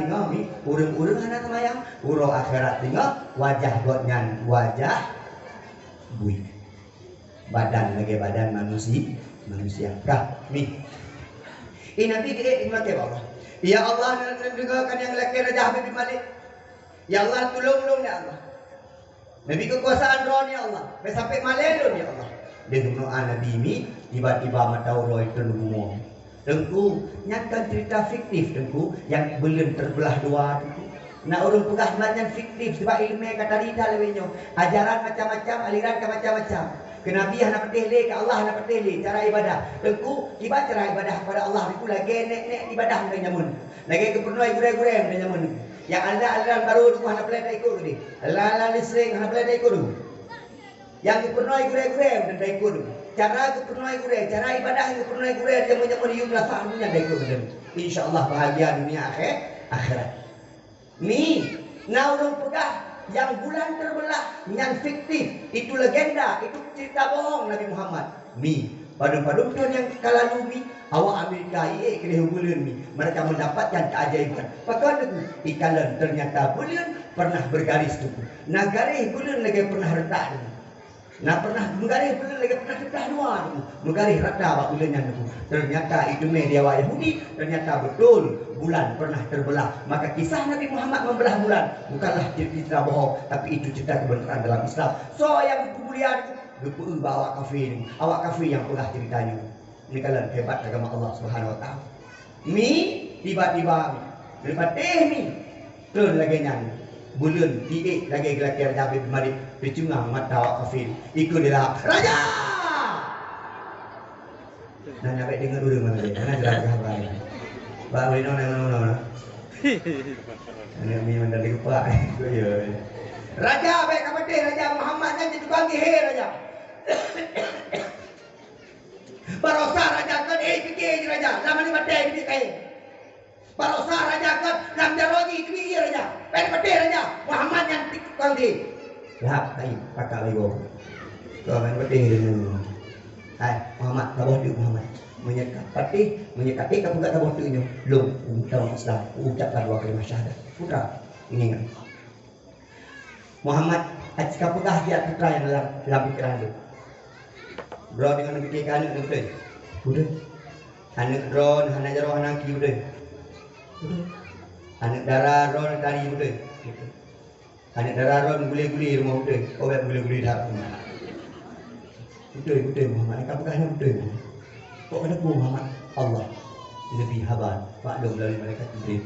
singoh mi, ureuëng-ureuëng hana seumayang, uroe akhirat singoh, wajah gobnyan wajah buih. Badan lagée badan manusi-, manusia. Ka, mi. Ih, Nabi geuék di maté bak Allah. Ya Allah, neudeungoe kan nyang lakée Raja Habib bin Malik. Ya Allah, tulông lôn, ya Allah. Nabi keukuasaan droe, ya Allah. Bèk sampai malèe lôn, ya Allah. Lheueh meudoa Nabi mi, tiba-tiba mata uroe teungoh bumoe. Teungku, nyan kan cerita fiktif, Teungku, nyang buleuen teubeulah dua, Teungku. Na ureuëng peugah mat nyan fiktif, sebab iéleumé ka tadi that lagée nyoe. Ajaran macam-macam, aliran ka macam-macam. Keu Nabi hana patéh lé, keu Allah hana patéh lé, cara ibadah. Teungku, kiban cara ibadah kepada Allah, Teungku, lagée nèk-nèk ibadah meunyoe jameun. Lagée geupeureunoe gurée-gurée meunyoe jameun. Nyang aliran-aliran barô Teungku hana peureulée taikot keudeh. Aliran-aliran listrik hana peureulée taikot Teungku. Nyang geupeureunoe gurée-gurée meunyoe taikot Teungku. Cara geupeureunoe gurée, cara ibadah nyang geupeureunoe gurée jameun-jameun yum lafah nyan taikot Teungku. Insya Allah bahagia dunia akhé-, akhirat. Mi, na ureuëng peugah nyang bulan teubeulah nyan fiktif, itu legenda, itu cerita bohong Nabi Muhammad. Mi, padum-padum thon nyang ka lalu mi, awak Amerika iék keudeh buleuen mi, mereka mendapatkan keajaiban. Pakon Teungku? Ikalon ternyata buleuen pernah bergaris Teungku. Na garéh buleuen lagée pernah retak Teungku. Na pernah meugaréh buleuen lagée pernah teublah dua Teungku. Meugaréh rata bak buleuen nyan Teungku. Ternyata iteumé di awak Yahudi, ternyata beutôi bulan pernah teubeulah. Maka kisah Nabi Muhammad membelah bulan bukanlah cerita bohong, tapi itu cerita kebenaran dalam Islam. Soe nyang geupeumulia Teungku? Geupeu bak awak kafé Teungku. Awak kafé nyang peugah cerita nyoe. Neukalon hebat agama Allah Subhanahu wa Taala. Mi, tiba-tiba mi, neupatéh mi, treun lagée nyan. Buleuen tiék lagée geulakée Raja Habib Malik, teucungang mata awak kafé. Ikeu dila, "Raja!" Nah, nyan bèk deungoe ureuëng malam nyoe. Mana jelas haba nyoe? Bak ureuëng nyoe, nyoe, nyoe, nyoe. Aneuk mi mandang di keupak. Ya. "Raja, bèk kapatéh, Raja! Muhammad nyan jeuet tukang sihé, Raja!" Barosa raja kon, eh, pike jih raja, lam aneuk batée pike kaén. Barosa raja kon, lam jaroe jih teubiet raja. Bèk patéh raja, Muhammad nyan pike tukang sihé. Lhab kaén, pakak lé gob. Kon aneuk batée deungon. Hai, Muhammad, saboh teuk Muhammad. Meunyoe ka patéh, meunyoe ka ék ka peugah saboh teuk nyoe, lôn, ulôn tamong Islam, ucapkan dua kalimah syahadat. Putra, ingat. Muhammad, aci ka peugah siat putra nyang lam, lam pikeran lôn. Droe deungon pike keu aneuk nyoe beutôi? Beutôi. Aneuk droe hana jaroe hana aki beutôi? Beutôi. Aneuk dara droe tari beutôi? Beutôi. Aneuk dara droe gulé-gulé rumoh beutôi? Oh, bèk gulé-gulé that. Beutôi, beutôi Muhammad. Ka peugah nyan beutôi Muhammad. Kok keuneuk Muhammad? Allah neubri haba bak lôn meulalu malaikat Jibril.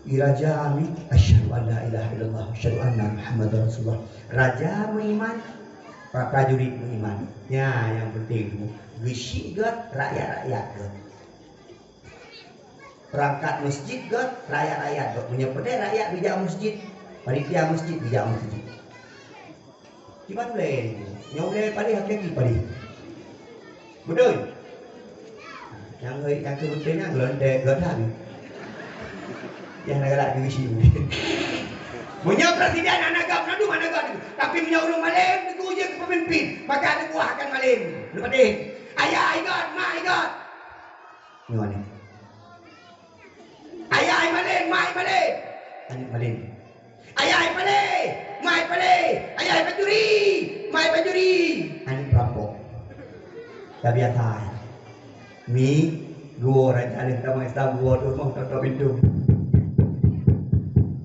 Raja mi, "Asyhadu an la ilaha illallah, asyhadu anna Muhammadar Rasulullah." Raja meuiman, pra-, prajurit meuiman. Nyan nyang penting tu. Geusyik gét, rakyat-rakyat gét. Perangkat masjid gét, rakyat-rakyat gét. Meunyoe peudeh rakyat geujak masjid, panitia masjid geujak masjid. Kiban ulèe nyoe? Nyoe ulèe paléh, aki-aki paléh. Beutôi? Nyang, nyang keu beutôi nyan lôn dek gét that. Nyang na galak keu geusyik. Meunyoe presiden hana gét, mandum hana gét. Tapi meunyoe ureueng malém, teungku jeuet keu pemimpin, maka aneuk buah akan malém. Neupatéh. Ayah gét, mak gét. Nyoe ni. Ayah malém, mak malém. Aneuk malém. Ayah paléh, mak paléh, ayah pancuri, mak pancuri. Aneuk perampok. Dah biasa. Mi, geuwoe raja lé, tamong Islam, geuwoe tu rumoh, tok-tok pintoe.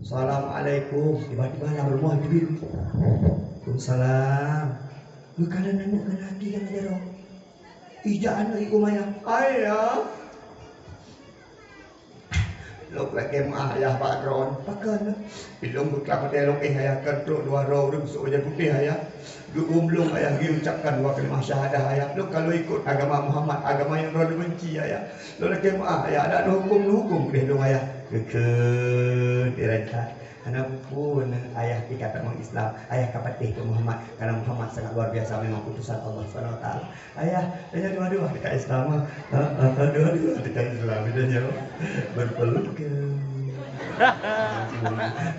"Assalamualaikum." Tiba-tiba lam rumoh jibi. "Waalaikumsalam." Geukalon aneuk keunan lagèe nyan jaroe. Ijak aneuk ikeu ayah. "Ayah." Lôn lakèe meu'ah ayah bak droe. Pakon? Ilôn beuklam watèe lôn éh ayah, kon trok dua droe ureueng sôk bajèe putéh ayah. Geuuem lôn ayah, geuucapkan dua kalimat syahadah ayah. Lôn ka lôn ikot agama Muhammad, agama nyang droe neubenci ayah. Lôn lakèe meu'ah ayah, adak neuhuköm, neuhuköm keudéh lôn ayah. Geukheun, diracah. Hana peue-peue, ayah pih ka tamong Islam, ayah ka patéh keu Muhammad, karena Muhammad sangat luar biasa, memang utusan Allah Subhanahu Wa Taala. Ayah, tanyoe dua-dua teuka Islam, ha? Ha, ha, ha, dua-dua teuka Islam, tanyoe berpelukan.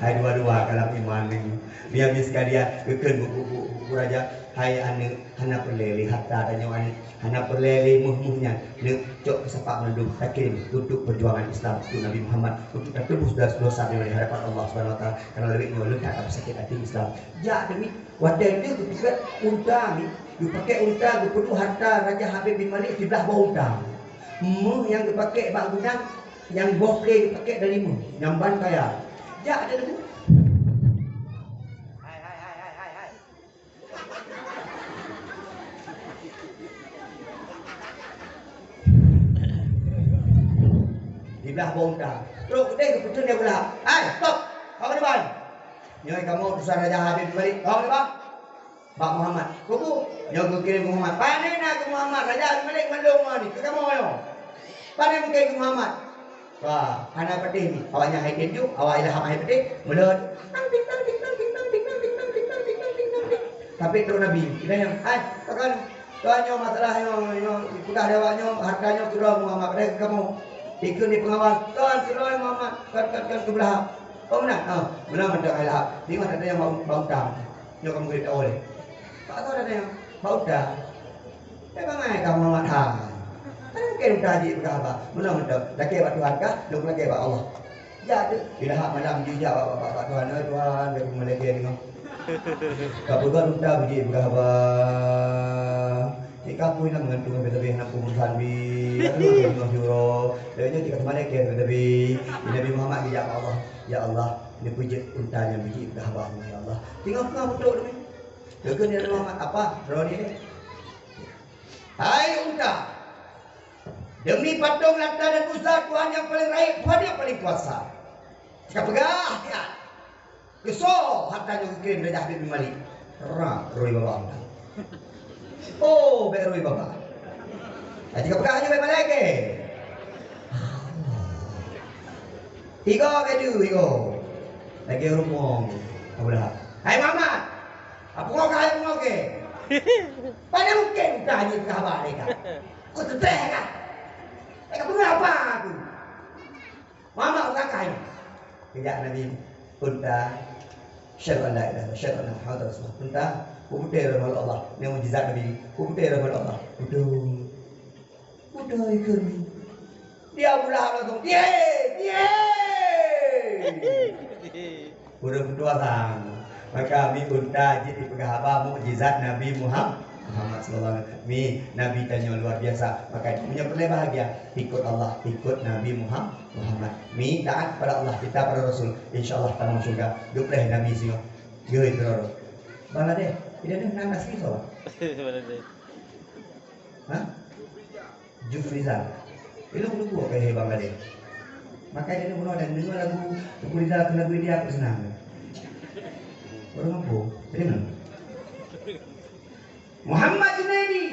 Hai dua-dua kalam iman ni. Biar-biar sekalian, geukheun buku-buku, buku raja. Hai aneuk, hana peureulèe lé harta tanyoe aneuk, hana peureulèe lé méuh-méuh nyan, neuk cok keu sapak mandum, takirém untuk perjuangan Islam, untuk Nabi Muhammad, untuk tateubiet dosa-dosa di hadapan Allah Subhanahu Wa Taala. Karena lagèe nyoe leukat sakét até Islam. Jak demi watèe nyoe geupeugöt unta ni, geupakèk unta, geupeuduek harta Raja Habib bin Malik siblah boh unta. Méuh nyang geupakèk bak gunang, nyang boh plé geupakèk dari méuh, nyang ban kaya. Jak demi. Diblah boh unta. Trok keudéh geupeutreun di Abu Lahab. "Hai, stop! Kau keuneubang? Nyoe kamoe utusan Raja Habib Malik. Kau keuneubang?" "Bak Muhammad." "Keubu?" "Nyoe geukirém keu Muhammad." "Pane na keu Muhammad? Raja Habib Malik ngon lôn nyoe ni. Keu kamoe nyoe. Pane mungken keu Muhammad?" Wah, hana patéh ni. Awaknyan hai tém ju, awak ilham hai patéh. Meulo. Tang ting tang ting tang ting tang ting tang ting tang ting tang ting tang ting tang ting tang ting. Sampai trok Nabi. Geutanyoe, "Hai, pakon? Tuan nyoe masalah nyoe, nyoe peugah lé awak nyoe, harta nyoe keudroe Muhammad, padahai keu kamoe." Ikheun di peungawal, "Kon keudroe Muhammad, kon, kon, kon keu Abu Lahab." "Oh, meunan?" "Ah, meunan mantong hai Lahab. Singoh tatanyong bak, bak unta. Nyoe kamoe keuneuk tawoe lé." "Bak soe tatanyong?" "Bak unta." "Eh, bangai kamoe mat hai. Hana mungken unta jeuet peugah haba. Meunan mantong, lakèe bak Tuhan kah, lôn lakèe bak Allah." Jak deuh. Di Lahab malam jijak bak, bak, bak, bak Tuhan, "Hai Tuhan, bèk peumalèe lagèe nyoe. Kapeugöt unta beujeuet peugah haba. Cit ka apui na meugantung leubeh-leubeh na peue urusan bi. Aduh, aduh, aduh, aduh, aduh. Lagèe nyoe cit ka peumalèe lagèe leubeh-leubeh." Nabi Muhammad geujak bak Allah, "Ya Allah, neupeujeuet unta nyang beujeuet peugah haba nyoe, ya Allah." Teungoh-teungoh beutôk nyoe. Geukheun Nabi Muhammad, "Apa droeneuh?" "Hai unta, demi patong Lata dan Uzza, Tuhan nyang paleng rayeuk, Tuhan nyang paleng kuasa. Ka peugah, siat. Keu soe harta nyoe geukirém Raja Habib bin Malik?" Rak rui babah unta. "Oh, bèk rui babah. Aji ka peugah nyoe bèk malèe lagèe. Igoe bèk deuh, igoe." Lagèe rumoh Abu Lahab. "Hai Muhammad, apeue kah hai pungo kèe? Pane mungken unta jeuet peugah haba lé kah? Kok teuteh kah? Eh, ka peugah haba aku?" Muhammad peugah kah nyoe? Geujak Nabi, "Unta, asyhadu an la ilaha illallah, asyhadu anna Muhammadar Rasulullah." "Unta, peubeuté rahmat Allah, nyoe mukjizat Nabi. Peubeuté rahmat Allah." Beutôi. Beutôi kheun. Di Abu Lahab langsung, "Tiye! Tiye!" Ureueng meutuah sang. Maka mi unta jeuet jipeugah haba mukjizat Nabi Muham-, Muhammad sallallahu alaihi wasallam. Mi Nabi tanyoe luar biasa. Maka meunyoe peureulèe bahagia, ikut Allah, ikut Nabi Muham-, Muhammad. Mi taat pada Allah, kita pada Rasul. Insya Allah tamong syurga. Duek lhèe Nabi singoh. Geuh keudroe. Bangladesh, tidak ada nama asli soe? Bangladesh. Ha? Jufrizal. Ilôn lugu ka hai Bangladesh. Makanya dia bunoe dan dengar lagu Teuku Rizal ke lagu India aku senang. Orang apa? Jadi mana? Muhammad Junaidi.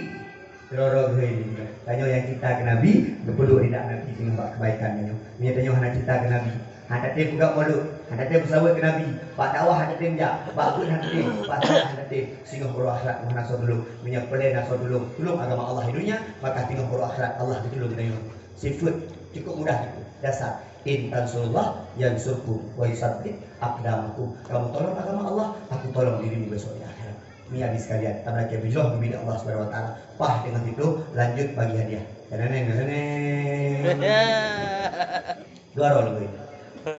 Roro Zuhaili. Tanyoe nyang cinta keu Nabi, geupeuduek lidah Nabi singoh bak kebaikan tanyoe. Meunyoe tanyoe hana cinta keu Nabi, hana tatem peugah molod, hana tatem beusawot keu Nabi, bak dakwah hana tatem jak, bak buet hana tatem, bak salat hana tatem, singoh uroe akhirat hana soe tulông. Meunyoe peureulèe na soe tulông, tulông agama Allah di dunia, maka singoh uroe akhirat Allah geutulông tanyoe. Sifeuet cukup mudah itu. Dasar, "In tansurullah yansurkum wa yusabbit aqdamakum." Kamu tolong agama Allah, aku tolong dirimu besok di akhirat. Meunyoe habéh sekalian, tameulakèe beujroh bubena Allah Subhanahu wa Taala. Paih teungoh situ, lanjut bagi hadiah. Tananeng, tananeng. Dua roh lagi.